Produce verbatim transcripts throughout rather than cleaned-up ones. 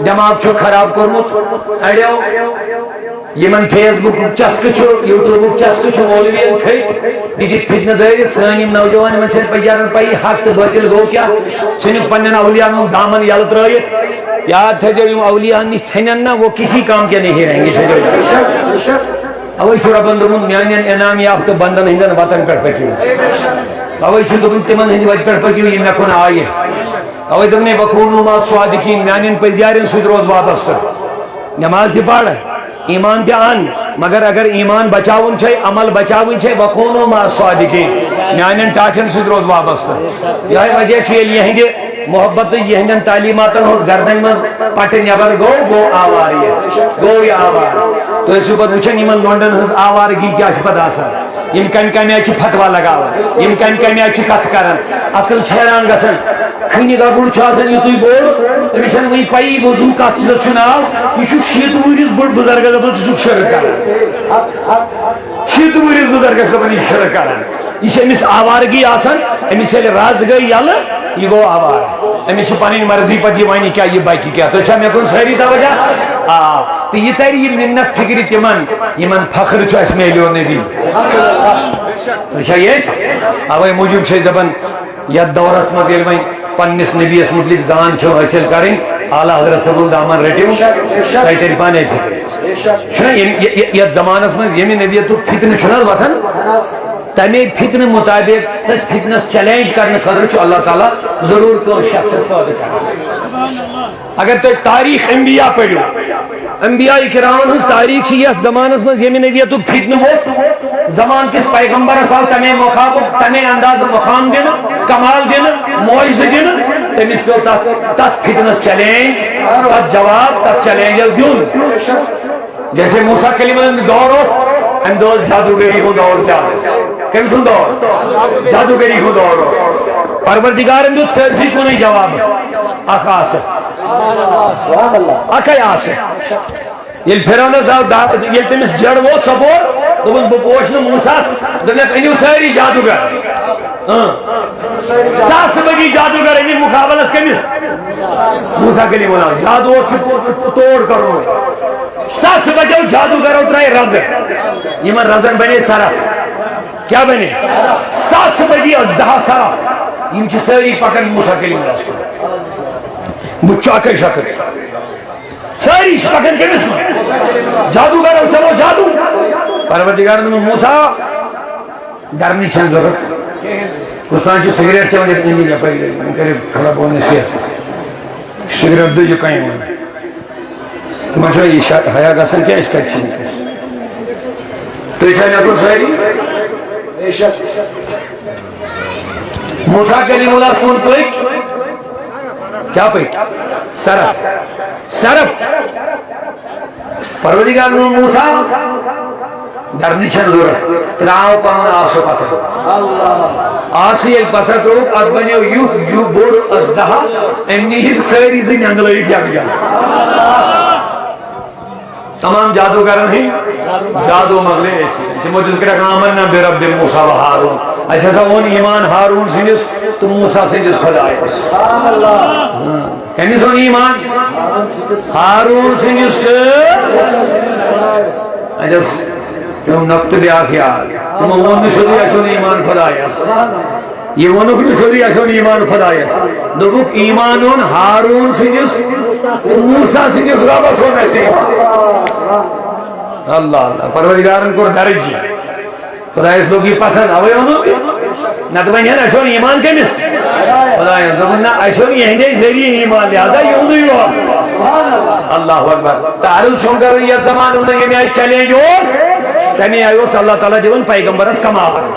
دٮ۪ماغ چھُ خراب کوٚرمُت اَڑیو۔ یِمن فیس بُکُک چسکہٕ چھُ، یوٗٹیوٗبُک چسکہٕ چھُ، مولوِین کھٔتۍ، یہِ دِتھ فتنہٕ دٲرِتھ۔ سٲنۍ یِم نوجوان، یِمن چھَنہٕ پَیی حق تہٕ باطل گوٚو کیٛاہ، ژھٕنِکھ پننٮ۪ن اولیاہن ہُنٛد دامن یَلہٕ ترٲوِتھ۔ یاد تھٲیزیو، یِم اولیاہن نِش ژھٕنن نہ، وہ کسی کام کے نہیں رہیں گے، ژھٕنزیو یاد۔ اوے چھُ رۄبن دوٚپمُت، میانٮ۪ن انعام یافتہٕ بندن ہٕنٛدٮ۪ن وتن پٮ۪ٹھ پٔکِو۔ اوے چھُ دوٚپمُت، تِمن ہٕنٛدِ وتہِ پٮ۪ٹھ پٔکِو، یِم مےٚ کُن آیہِ۔ اوے دوٚپمَے، وَکُونُوا مَعَ الصَّادِقِیٖن، میانٮ۪ن پٔزیارٮ۪ن سۭتۍ روز وابستہٕ۔ نماز تہِ پَر، ایمان تہِ اَن، مگر اگر ایمان بچاوُن چھے، عمل بچاوٕنۍ چھے، وَکُونُوا مَعَ الصَّادِقِیٖن، میانٮ۪ن ٹاٹھٮ۪ن سۭتۍ روز وابستہٕ۔ یِہوٚے وجہ چھُ، ییٚلہِ یِہنٛدِ محبت تہٕ یِہنٛدٮ۪ن تعلیٖماتن ہٕنٛز گردنۍ منٛز پٹہٕ نٮ۪بر گوٚو، گوٚو آوارٕ یہِ، گوٚو یہِ آوارٕ۔ تُہۍ ٲسِو پتہٕ وٕچھان یِمن لونڈن ہٕنٛز آوارگی کیٛاہ چھِ پتہٕ آسان۔ یِم کمہِ کمہِ آیہِ چھِ فتوا لگاوان، یِم کمہِ کمہِ آیہِ چھِ کتھٕ کران، عقل چھِ حیران گژھان۔ کھٔنہِ گبُر چھُ آسان یِتُے بوٚڑ، أمِس چھَنہٕ وٕنہِ پَیی وضوٗ کَتھ چیٖزَس چھُ ناو۔ یہِ چھُ شیٖتھ وُہرِس بٔڑ بُزرگَس دَپان، ژٕ چھُکھ شِرک کران۔ شیٖتھ وُہرِس بُزرگَس دَپان، یہِ چھُ شِرک کران۔ یہِ چھِ أمِس آوارگی آسان، أمِس ییٚلہِ رَز گٔے یَلہٕ، یہِ گوٚو آوارٕ۔ أمِس چھِ پَنٕنۍ مرضی پَتہٕ، یہِ وَنہِ کیٛاہ، یہِ بَکہِ کیٛاہ۔ تُہۍ چھا مےٚ کُن سٲری توجہ؟ آ، تہٕ یہِ تَرِ یہِ مِنت فِکرِ تِمَن، یِمَن فخر چھُ اَسہِ میلیو نبی۔ تُہۍ چھا ییٚتھۍ؟ اَوَے موٗجوٗب چھِ أسۍ دَپان، یَتھ دورَس منٛز ییٚلہِ وۄنۍ پنٛنِس نبیَس مُتعلِق زان چھِ حٲصِل کَرٕنۍ، اعلیٰ حضرت صٲبُن دامن رٔٹِو، تۄہہِ تَرِ پانَے فِکرِ۔ چھُنہ ییٚمہِ، یہِ، یہِ، یَتھ زمانَس منٛز ییٚمہِ نبیَتُک فِتنہٕ چھُنہ حظ وۄتھان، تَمے فِتنہٕ مُطابِق تہٕ فِتنَس چیلنج کرنہٕ خٲطرٕ چھُ اللہ تعالیٰ ضروٗر کٲنٛسہِ شخصَس پٲدٕ کران۔ اگر تُہۍ تاریخ انبیاء پٔرِو، انبیاء کرامن ہٕنٛز تاریخ چھِ یَتھ زمانَس منٛز ییٚمہِ نبیتُک فِتنہٕ ووٚتھ، زمان کِس پیغمبرس آو تَمے مقامُک، تَمے اندازٕ مقام دِنہٕ، کمال دِنہٕ، معجزٕ دِنہٕ، تٔمِس پیوٚو تَتھ، تَتھ فِتنَس چیلنج، تَتھ جواب، تَتھ چیلنجس دیُن۔ جیسے موسیٰ کلیم اللہ دور اوس، امہِ دۄہ اوس جادوگری ہُنٛد دور زیادٕ۔ کٔمۍ سُنٛد دور؟ جادوگری ہُنٛد دور اوس۔ پروردگارن دیُت سٲرسٕے کُنُے جواب، اکھ آسہٕ۔ اکھے آسہٕ۔ ییٚلہِ فرعونس آو دا-، ییٚلہِ تٔمِس جڑ ووت ژۄپور، دوٚپُن، "بہٕ پوش نہٕ موسیٰ ہس۔" دوٚپنکھ، "أنِو سٲری جادوگر۔" اۭں۔ ساسہٕ بٔدی جادوگر أنِکھ مُقابلس کٔمِس؟ موسیٰ کلیم اللہ۔ جادووس چھُ تو-، تو-، توڑ کرُن۔ ساسہٕ بٔدیو جادوگرو ترٛایہِ رزٕ۔ یِمن رزن بنے سرف۔ کیٛاہ بنے؟ ساسہٕ بٔدی اژدہا سرف۔ یِم چھِ سٲری پکان موسیٰ کلیم اللہس کُن۔ بُتھ چھُ اکے شکل۔ سٲری چھِ پکان کٔمِس کُن؟ جادوگرو، چلو جادو۔ پروردگارن دوٚپُن، "موسیٰ، ڈرنٕچ چھَنہٕ ضروٗرت۔ کُس تام چھُ سگریٹ چٮ۪وان، ییٚتہِ أنِو یَپٲرۍ، وۄنۍ کٔرِو تھوڑا بہت نصیحت۔ سگریٹ دٔجِو کَنہِ وۄنۍ۔ تِمَن چھُ یہِ شا-، حیا گژھان کیٛاہ، أسۍ کَتہِ چھِ وٕنکیٚس؟ تُہۍ چھا مےٚ کُن سٲری؟" موسیٰ کلیم اللہ سُنٛد پٔکۍ، کیٛاہ پٔکۍ؟ سرف۔ سرف۔ پروردگار ووٚن، "موسیٰ، ڈرنٕچ چھَنہٕ ضروٗرت۔" ترٛاو پَنُن آسہٕ پَتھر۔ آسہٕ ییٚلہِ پَتھر ترٛووُکھ، اَتھ بَنیو یُتھ، یُتھ بوٚڑ اژدہا، أمۍ نی یِم سٲری زٕ نٮ۪نٛگلٲیِتھ یَکجاہ۔ تمام جادوگرن ہٕنٛدۍ جادو مۄکلے أتھۍ سۭتۍ۔ تِمو دِژ کرٛٮ۪کھ، "آمنا برب موسیٰ و ہارون۔" اَسہِ ہسا اوٚن ایمان ہارون سٕنٛدِس تہٕ موسیٰ سٕنٛدِس خۄدایس۔ ہاں۔ کٔمِس اوٚن ایمان؟ ہارون سٕنٛدِس تہٕ۔ اَتہِ اوس تِم نۄقطہٕ بیٛاکھ یاد۔ تِمو ووٚن نہٕ سیوٚدُے، "اَسہِ اوٚن ایمان خۄدایس۔" یہِ ووٚنُکھ نہٕ سیوٚدُے، "اَسہِ اوٚن ایمان خۄدایس۔" دوٚپُکھ، "ایمان اوٚن ہارون سٕنٛدِس تہٕ موسیٰ سٕنٛدِس رۄبس اوٚن اَسہِ ایمان۔" اللہ اللہ، پروردگارن کوٚر درجی۔ خۄدایس لوٚگ یہِ پسنٛد، اوے اوٚنُکھ۔ نتہٕ وۄنۍ ہن اَسہِ اوٚن ایمان کٔمِس؟ خۄدایس۔ دوٚپُن، "نہ، اَسہِ اوٚن یِہنٛدے ذٔریعہٕ ایمان، لہذا یِہُنٛدُے اوٚن۔" اللہ اکبر۔ تہٕ عرض چھُم کرُن، یتھ زمانس منٛز ییٚمہِ آیہِ چیلنج اوس، تمے آیہِ اوس اللہ تعالیٰ دِوان پیغمبرس کمال۔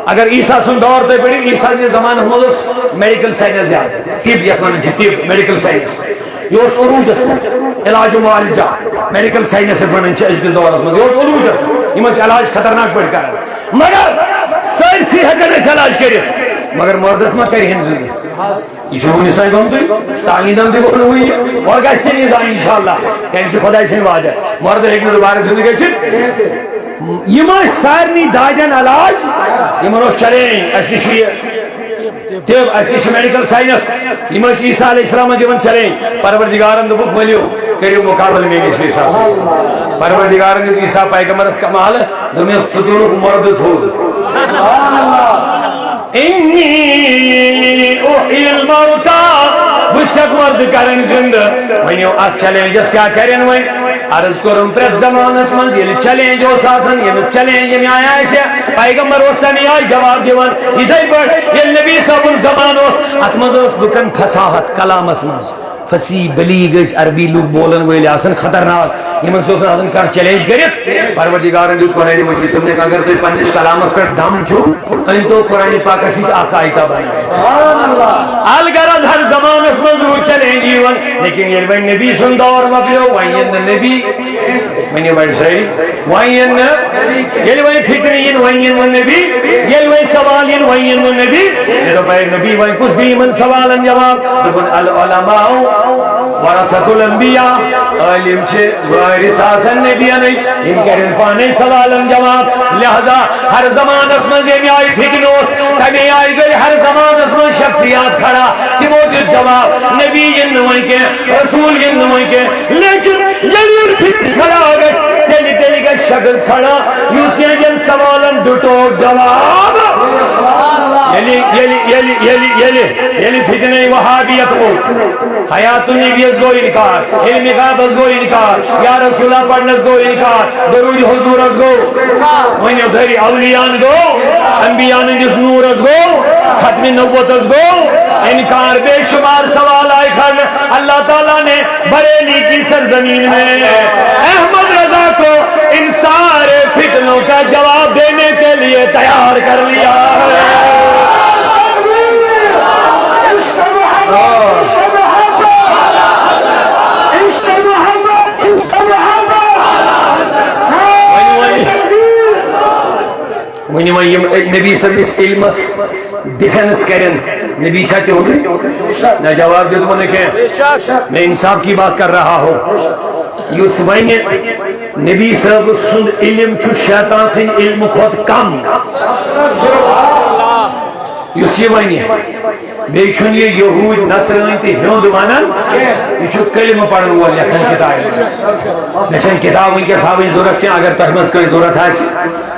اگر عیسیٰ سُنٛد دور تُہۍ پٔرِو، عیسیٰ سٕنٛدِس زمانس منٛز اوس میڈیکل ساینس زیادٕ، طب یتھ ونان چھِ، طب، میڈیکل ساینس۔ یہِ اوس عروٗجس پٮ۪ٹھ۔ علاج و معالجہ، میڈیکل ساینس یتھ ونان چھِ أزکِس دورس منٛز، یہِ اوس عروٗجس پٮ۪ٹھ۔ یِم ٲسۍ علاج خطرناک پٲٹھۍ کران۔ مگر سٲرسٕے ہٮ۪کان ٲسۍ علاج کٔرِتھ، مگر مردس ما کرِ ہن زندٕ؟ یہِ چھُ وُنِس تام گوٚمتُے، تعلیٖم تہِ گوٚو نہٕ وُنہِ، وۄنۍ گژھِ تہِ نہٕ زانٛہہ انشاءاللہ، کیٛازِ یہِ چھُ خۄداے سٕنٛدِ وعدٕ۔ مردٕ ہیٚکہِ نہٕ دوبارٕ زندٕ گٔژھِتھ۔ یِم ٲسۍ سارنٕے دادٮ۪ن علاج، یِمن اوس چیلنج، اَسہِ نِش چھُ یہِ۔ تہِ اَسہِ تہِ چھُ میڈیکل ساینس، یِم ٲسۍ عیسیٰ علیہ السلامس دِوان چیلنج۔ پروردگارن دوٚپُکھ، "ؤلِو، کٔرِو مُقابلہٕ میٲنِس عیسیٰ سۭتۍ۔" پروردگارن دیُت عیسیٰ پیغمبرس کمالہٕ، دوٚپمس، "ژٕ تُلُکھ مردٕ تھوٚد۔" انی احیی الموتیٰ، بہٕ چھُسکھ مردٕ کران زندٕ۔ وۄنۍ یِم اتھ چیلنجس کیٛاہ کرن وۄنۍ؟ عرض کوٚرُم پرٛٮ۪تھ زمانس منٛز، ییٚلہِ چیلنج اوس آسان، ییٚمہِ چیلنج ییٚمہِ آیہِ آسہِ، پیغمبر اوس تمہِ آیہِ جواب دِوان۔ یِتھے پٲٹھۍ ییٚلہِ نبی صٲبُن زمانہٕ اوس، اتھ منٛز اوس لُکن فصاحت کلامس منٛز۔ فصیح بلیغ ٲسۍ عربی لُکھ بولن وٲلۍ آسان، خطرناک۔ یِمن سۭتۍ اوس نہٕ آسان کانٛہہ چیلنج کٔرِتھ۔ پروردگارن دیُت قرآن مجید، دوٚپنکھ، اگر تُہۍ پننِس کلامس پٮ۪ٹھ دم چھُو، أنۍ تو قرآن پاکس سۭتۍ اکھ آیتہ بنٲوِتھ۔ الغرض، ہر زمانس منٛز روٗد چیلنج یِوان، لیکن ییٚلہِ وۄنۍ نبی سُنٛد دور مۄکلیو، وۄنۍ یِن نہٕ نبی، ؤنِو وۄنۍ سٲری، وۄنۍ یِن نہٕ، ییٚلہِ وۄنۍ فِتنہٕ یِن، وۄنۍ یِن وۄنۍ نبی، ییٚلہِ وۄنۍ سوال یِن، وۄنۍ یِن وۄنۍ نبی۔ مےٚ دوٚپ، اے نبی، وۄنۍ کُس دِیہِ یِمن سوالن جواب؟ دوٚپُن، العلماء ورثۃ الانبیاء، عٲلِم چھِ وٲرِث آسان نبیَنٕے، یِم کَرن پانَے سوالَن جواب۔ لہذا ہر زمانَس منٛز ییٚمہِ آیہِ فتنہٕ اوس، تَمے آیہِ گٔے ہر زمانَس منٛز شخصیات کھڑا، تِمو دیُت جواب۔ نبی یِن نہٕ وۄنۍ کینٛہہ، رسول یِن نہٕ وۄنۍ کینٛہہ، لیکن ییٚلہِ یِم فتنہٕ کھڑا گژھِ، تیٚلہِ، تیٚلہِ گژھِ شخص کھڑا، یُس یِہنٛدٮ۪ن سوالَن دیُتوکھ جواب۔ ییٚلہِ، ییٚلہِ، ییٚلہِ، ییٚلہِ، ییٚلہِ، ییٚلہِ فتنہٕ وہابیت ووت، حیات النبیَس گوٚو انکار، علم غیبس گوٚو انکار، یا رسول اللہ پڑھنس گوٚو انکار، درود حضورس گوٚو، وۄنۍ دٲری اولیاءن گوٚو، انبیاءن ہٕنٛدِس نورس گوٚو، ختم نبوتس گوٚو انکار۔ بے شمار سوال آیہِ کھڑنہٕ۔ اللہ تعالیٰ نے بریلی کی سرزمین میں احمد رضا کو ان سارے فتنوں کا جواب دینے کے لیے تیار کر لیا ہے۔ ؤنِو وۄنۍ، یِم نبی سٕنٛدِس علمس ڈیفنس کرن، نبی چھا تِہُنٛدُے؟ نہ، جواب دیُتمُت نہٕ کینٛہہ۔ میں انصاف کی بات کر رہا ہوں۔ یُس وَنہِ نبی صٲب سُنٛد علم چھُ شیطان سٕنٛدِ علمہٕ کھۄتہٕ کم، یُس یہِ وَنہِ، بیٚیہِ چھُنہٕ یہِ یہوٗدۍ، نصرٲنۍ تہٕ ہیوٚنٛد وَنان، یہِ چھُ کلمہٕ پرن وول لیکھان کتابہِ منٛز۔ مےٚ چھَنہٕ کتاب وٕنکیٚس ہاوٕنۍ ضروٗرت کینٛہہ، اگر تۄہہِ منٛز کٲنٛسہِ ضروٗرت آسہِ،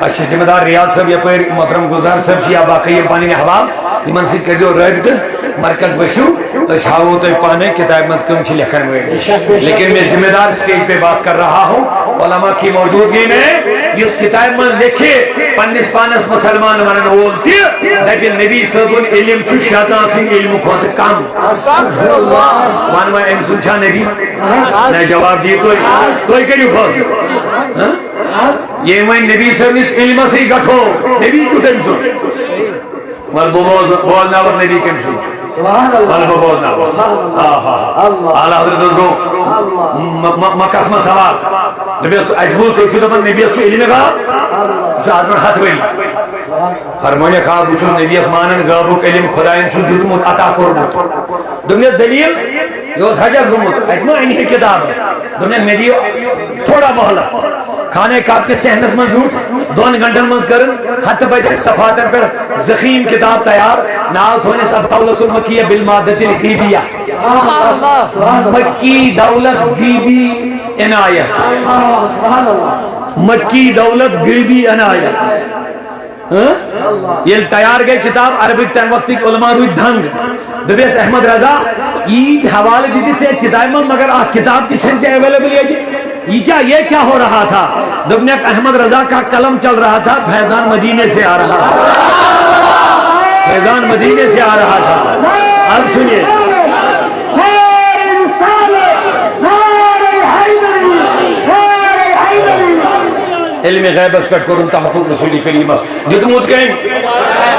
اَسہِ چھِ ذمہٕ دار ریاض صٲب یپٲرۍ، محترم گلزار صٲب چھِ یا باقٕے یِم پنٕنۍ احباب، یِمن سۭتۍ کٔرۍزیو رٲبطہٕ، مرکز ؤسِو، أسۍ ہاوو تۄہہِ پانے کتابہِ منٛز کٕم چھِ لیکھن وٲلۍ۔ لیکن میں ذمہ دار اسٹیج پہ بات کر رہا ہوں، علماء کی موجودگی میں یُس کتابہِ منٛز لیکھِ، پننِس پانس مسلمان ونن وول تہِ دپہِ، نبی صٲبُن علم چھُ شیطان سٕنٛدِ علمہٕ کھۄتہٕ کم۔ ون وۄنۍ، أمۍ سُنٛد چھا نبی؟ نہ، جواب دِیِو تُہۍ۔ تُہۍ کٔرِو فٲصلہٕ۔ ہاں؟ ییٚمۍ وۄنۍ نبی صٲبنِس علمسٕے گٹھو، نبی کیُتھ أمۍ سُنٛد؟ وَلہٕ بہٕ بوز-، بوزناوَتھ نبی کٔمۍ سُنٛد چھُ۔ سبحان اللہ۔ وَلہٕ بہٕ بوزناوَتھ۔ سبحان اللہ۔ آ ہا ہا۔ اللہ۔ اعلیٰ حضرت اوس گوٚو۔ اللہ۔ م-، م-، مکس منٛز سوال۔ دوٚپمَس، اَسہِ بوٗز تُہۍ چھِو دَپان نبیَس چھُ علمِ غٲب۔ اللہ۔ یہِ چھُ آز برونٛٹھ ہَتھ ؤری۔ سبحان اللہ۔ فرمٲیِکھ، آ، بہٕ چھُس نبیَس مانان، غٲبُک علم خۄدایَن چھُس دیُتمُت، عطا کوٚرمُت۔ دوٚپمَس، دٔلیٖل؟ یہِ اوس حجس گوٚمُت، اَتہِ ما اَنہِ ہے کِتاب؟ دوٚپمَس، مےٚ دِیِو تھوڑا مۄہلت۔ خانہ کعبہ کِس صحنس منٛز بیوٗٹھ، دۄن گھنٹن منٛز کٔرٕن ہتہٕ بَدٮ۪ن صفحاتن پٮ۪ٹھ ضخیم کتاب تیار۔ ناو تھوونس الدولة المکیہ بالمادة الغیبیہ۔ مکی دولت غیبی عنایت۔ مکی دولت غیبی عنایت۔ ہاں؟ ییٚلہِ تیار گٔے کِتاب، عربٕکۍ تَمہِ وقتٕکۍ علماء روٗدۍ دنٛگ۔ دوٚپُس، "احمد رضا، ییٖتۍ حوالہٕ دِتِتھ ژےٚ یَتھ کِتابہِ منٛز، مگر اَکھ کِتاب تہِ چھَنہٕ ژےٚ available ییٚتہِ۔ یہِ کیٛاہ، یہ کیا ہو رہا تھا؟" دوٚپنَکھ، "احمد رضا کا قلم چل رہا تھا، فیضان مدینے سے آ رہا تھا۔ فیضان مدینے سے آ رہا تھا۔" اب سنیے۔ علم غیبس پٮ۪ٹھ کوٚرُن تحفظ رسول کریمس۔ دیُتمُت کٔمۍ؟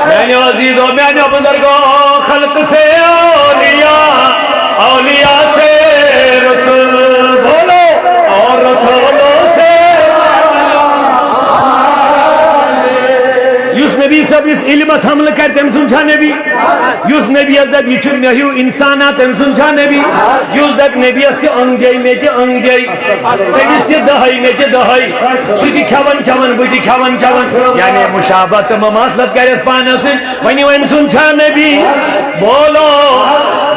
میانیو عزیزو، میانیو بزرگو، خلق سے اولیاء، اولیاء سے رسول، بولو، اور رسولوں سے۔ یُس نبی صٲب یُس علم حملہٕ کرِ، تٔمۍ سُنٛد چھا نبی؟ یُس نبیَس دَپہِ، "یہِ چھُ مےٚ ہیوٗ اِنسانا"، تٔمۍ سُنٛد چھا نبی؟ یُس دَپہِ نبیَس، "تہِ أنٛگجے، مےٚ تہِ أنٛگجے، تٔمِس تہِ دَہَے، مےٚ تہِ دَہَے"، سُہ تہِ کھٮ۪وان چٮ۪وان، بہٕ تہِ کھٮ۪وان چٮ۪وان، یعنی مشابہت تہٕ مماثلت کرٮ۪س پانَس سۭتۍ۔ ؤنِو، أمۍ سُنٛد چھا نبی؟ بولو۔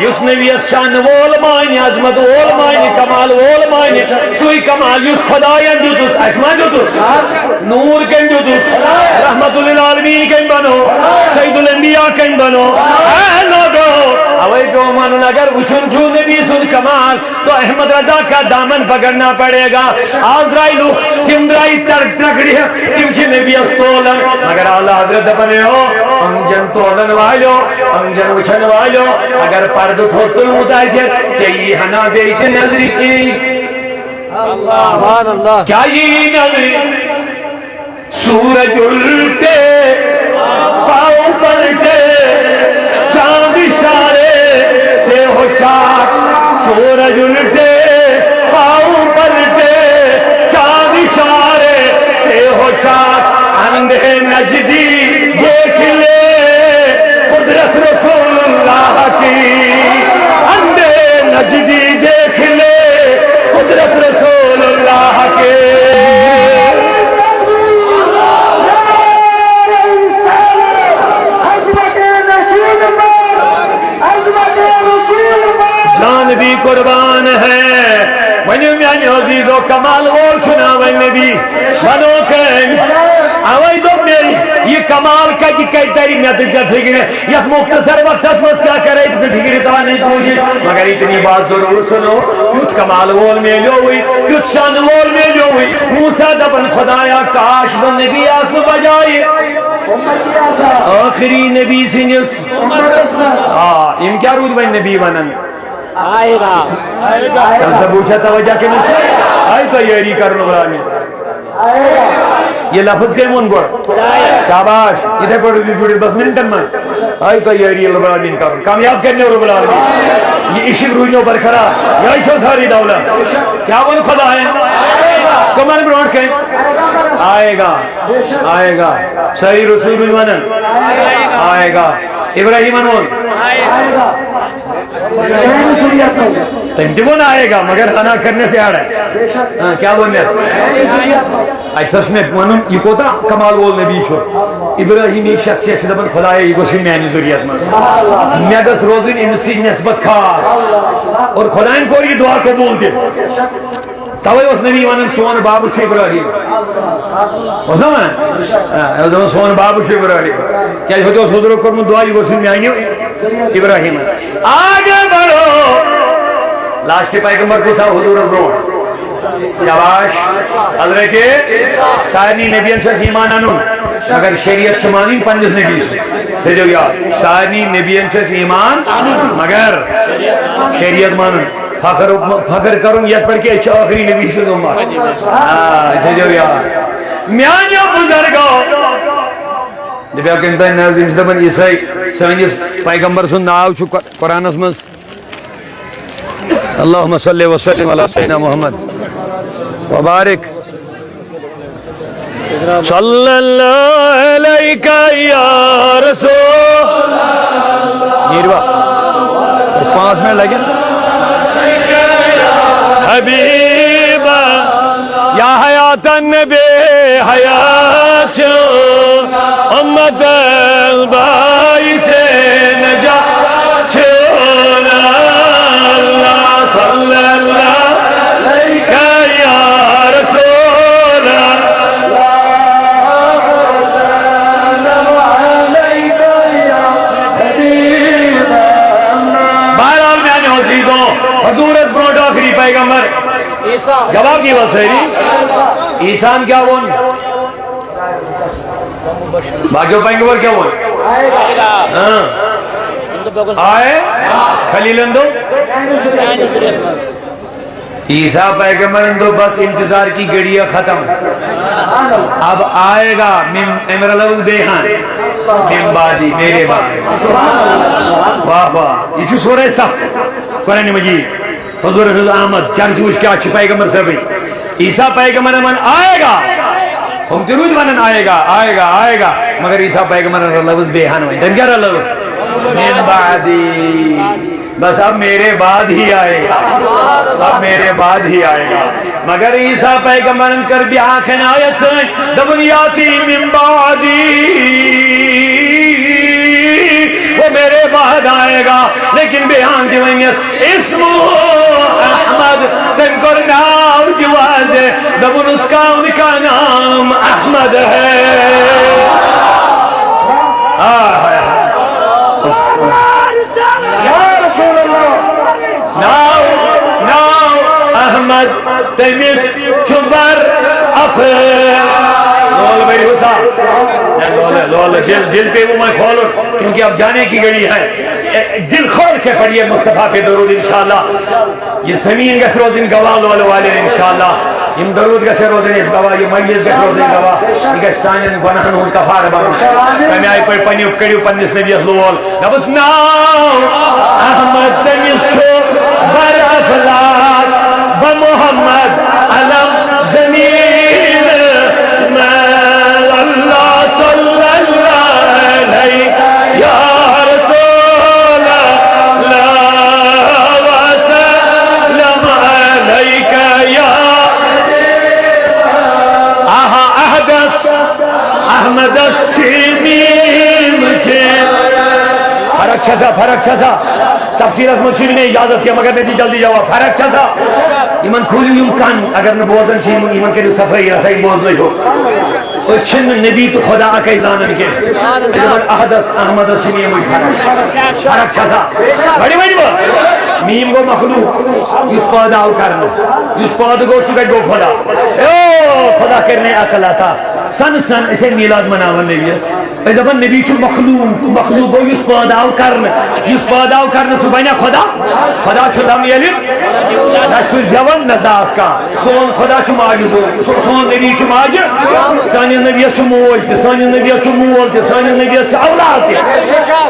یُس نبیَس شان وول مانہِ، عظمت وول مانہِ، کمال وول مانہِ، سُے کمال یُس خدایَن دیُتُس، اَسہِ ما دیُتُس؟ نور کٔمۍ دیُتُس؟ رحمت للعالمین کٔمۍ بنو؟ سید الانبیاء کٔمۍ بنو؟ اے لوگو، اوے پیوٚو وَنُن، اگر وٕچھُن چھُو نبی سُنٛد کمال، تو احمد رضا کا دامن پکڑنا پڑے گا۔ آز درٛاے لُکھ، تِم درٛاے تر-، ترٛکڑِ، تِم چھِ نبیَس تولان۔ مگر اعلیٰ حضرت دپان، "ہے ہو، أنٛگجن تولن والیو، أنٛگجن وٕچھن والیو، اگر پردٕ تھوٚد تُلمُت آسہِ، ژےٚ یی ہنا بیٚیہِ تہِ نظرِ کِنۍ؟" سبحان اللہ۔ کیا یی نظرِ؟ سورج الٹے پاؤں پلٹے، چاند اشارے سے ہو چاک۔ سورج الٹے پاؤں پلٹے، چاند اشارے سے ہو چاک۔ اندھے نجدی دیکھ لے قدرت رسول اللہ کی، اندھے نجدی دیکھ لے قدرت رسول اللہ کے۔ جان بھی قربان ہے۔ ؤنِو میانہِ عزیزو، کمال وول چھُ ناو نبی۔ ونو کٔمۍ؟ اوے دوٚپ مےٚ، یہِ کمال کتہِ کتہِ ترِ مےٚ تہٕ ژےٚ فکرِ؟ یتھ مختصر وقتس منٛز کیٛاہ کرے بہٕ فکرِ ترانٕچ کوٗشش، مگر اتنی بات ضرور سنو، یُتھ کمال وول میلیووٕے، یُتھ شان وول میلیووٕے۔ موسیٰ دپان، خدایا، کاش بہٕ نبی آسہٕ بجایہِ ٲخری نبی سٕنٛدِس۔ آ، یِم کیٛاہ روٗدۍ وۄنۍ نبی ونان؟ آئے گا۔ تم سب وٕچھا توجہ کٔمِس؟ آیہِ تیٲری کرُن ابراہیمن۔ یہِ لفظ کٔمۍ ووٚن گۄڈٕ؟ شاباش، یِتھے پٲٹھۍ روٗزِو جُڑِتھ بس منٹن منٛز۔ آیہِ تیٲری رب العالمین کرُن، کامیاب کرنہِ رب العالمین۔ یہِ عشق روٗزنو برقرار، یِہوٚے چھو سٲرٕے دولت۔ کیٛاہ ووٚن خدایَن؟ کٕمن برونٛٹھ کَنہِ؟ آئے گا، آئے گا۔ سٲری رسوٗل ونان، آئے گا۔ ابراہیمن ووٚن، تٔمۍ تہِ ووٚن آئے گا، مگر ہنا کرنس ایڈ ہے۔ ہاں، کیا ووٚن مےٚ؟ اتہِ اوس مےٚ ونُن، یہِ کوٗتاہ کمال وول نبی چھُ۔ ابراہیمی شخصیت چھِ دپان، خدایا، یہِ گوٚژھ یُن میانہِ ذُریت منٛز۔ مےٚ گٔژھ روزٕنۍ أمِس سۭتۍ نسبت خاص۔ اور خدایَن کوٚر یہِ دعا قبوٗل تہِ۔ توے اوس نبی ونان، سون بابہٕ چھُ ابراہیم۔ اوس نا ونان؟ آ، اوس دپان، سون بابہٕ چھُ ابراہیم۔ کیازِ ہوٚتہِ اوس حضورو کوٚرمُت دعا، یہِ گوٚژھ یُن میانہِ ابراہیم۔ آگے بڑھو۔ لاسٹ پیغمبر کُس آو حضورس برونٛٹھ؟ شاباش۔ حضرت، سارنٕے نبین چھُ اَسہِ ایمان انُن، مگر شریعت چھِ مانٕنۍ پننِس نبی سٕنٛز۔ تھٲیزیو یاد، سارنٕے نبین چھُ اَسہِ ایمان انُن، مگر شریعت مانُن۔ فخر، فخر کرُن یتھ پٮ۪ٹھ کہِ أسۍ چھِ ٲخری نبی سٕنٛز اُمت۔ آ، یہِ تھٲیزیو یاد۔ میانیو بزرگو، دپیو کٔمۍ تام نہ حظ، یِم چھِ دپان عیسائی سٲنِس پیغمبر سُنٛد ناو چھُ قر-، قرآنس منٛز۔ اللہم صلی وسلم علی سیدنا محمد وبارک۔ صلی اللہ علیک یا رسول۔ نیٖرِوا؟ اَسہِ پانٛژھ منٹ لگن۔ حبیبا، یا حیات نبی حیات چھُ، امت باعث نجات چھُ۔ اللہ صلی اللہ علیک یا رسول اللہ۔ بہرحال میانیو عزیزو، حضورس برونٛٹھ ٲخری پیغمبر۔ جواب دیوا سٲری؟ عیسیٰ ہن کیٛاہ ووٚن؟ باقیو پیغمبر کیٛاہ ووٚن؟ ہاں۔ آئے؟ خلیلن دوٚپ؟ عیسیٰ پیغمبرن دوٚپ، بس انتظار کی گھڑی ہے ختم، اب آئے گا من، امر لفظ بیہان، من بعدی، میرے بعد۔ واہ واہ، یہ چھُ سورہ صف، قرآن مجید۔ حضور حضور احمد، چرچ وچ کیا چھ پیغمبر صاحب؟ عیسیٰ پیغمبر من آئے گا۔ ہُم تہِ روٗدۍ ونان، "آئے گا، آئے گا، آئے گا۔" مگر عیسیٰ پیغمبرن رلٲوٕس بیٚیہِ ہن وۄنۍ۔ تٔمۍ کیٛاہ رلٲوٕس؟ "من بعدی۔" بس اب میرے بعد ہی آئے گا، اب میرے بعد ہی آئے گا۔ مگر عیسیٰ پیغمبرن کٔر بیٛاکھ عنایت سٲنۍ، دوٚپُن، "یاتی من بعدی۔" وہ میرے بعد آئے گا، لیکن بیان دِوٲنِس اسمہ احمد، تٔمۍ کوٚر ناو تہِ واضح، دوٚپُن، "اس کا، ان کا نام احمد ہے۔" آہ، آہ، آہ۔ ناو، ناو احمد، تٔمِس چھُ بر اف۔ لول بٔرِو سا۔ لول، لول، دل، دل پہ وہ میں کھولو، کیونکہ اب جانے کی گھڑی ہے۔ دل کھول کے پڑھیے مصطفیٰ پہ درود انشاءاللہ۔ یہ زمین گژھِ روزٕنۍ گواہ لولہٕ والٮ۪ن انشاءاللہ۔ یِم درود گژھِ روزٕنۍ اَسہِ گواہ، یہِ مجلس گژھِ روزٕنۍ گواہ۔ یہِ گژھِ سانٮ۪ن گۄناہن ہُنٛد کفارٕ بنُن۔ تَمہِ آیہِ پٲٹھۍ پننہِ کٔرِو پننِس نبیَس لول۔ دَپُس، ناو احمد تٔمِس چھُ بر افلاک، بہ محمد علم زمین میں، اللہ صلی اللہ علیہ یا رسول اللہ وسلم علیک یا۔ آہا، احدس، احمدس چھ میم چھ۔ فرق چھا سا، فرق چھا سا؟ تفسیرس منٛز چھُ مےٚ اجازت کینٛہہ، مگر مےٚ دِ جلدی جواب۔ فرق چھا سا؟ یِمن کھوٗلِو یِم کن، اگر نہٕ بوزان چھِ یِم، یِمن کٔرِو صفٲیی، ہسا یِم بوزنٲیِو۔ أسۍ چھِنہٕ نبی تہٕ خدا اکے زانان کینٛہہ۔ أسۍ دَپان احدس، احمدس چھِ میٖمٕچ فرق۔ فرق چھا سا؟ بڑِ ؤنۍ وۄنۍ۔ میٖم گوٚو مخلوق، یُس پٲدٕ آو کرنہٕ۔ یُس پٲدٕ گوٚو، سُہ کتہِ گوٚو خدا؟ او، خدا کٔرۍ نے عقل عطا۔ سن سن أسۍ ہے میٖلاد مناوان نبیَس۔ أسۍ دَپان نبی چھُ مخلوق، مخلوق گوٚو یُس پٲدٕ آو کرنہٕ۔ یُس پٲدٕ آو کرنہٕ، سُہ بنیا خدا؟ خدا چھُ تم ییٚلہِ نہ چھُ سُہ زٮ۪وان، نہ زاس کانٛہہ۔ سون خدا چھُ ماجہِ زوٚو، سون نبی چھُ ماجہِ۔ سٲنِس نبیَس چھُ موج تہِ، سٲنِس نبیَس چھُ مول تہِ، سٲنِس نبیَس چھُ اولاد تہِ۔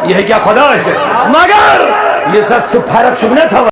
یہِ ہیٚکیٛاہ خدا ٲسِتھ؟ مگر یہِ زَن سُہ فرق چھُکھ نہ تھاوان۔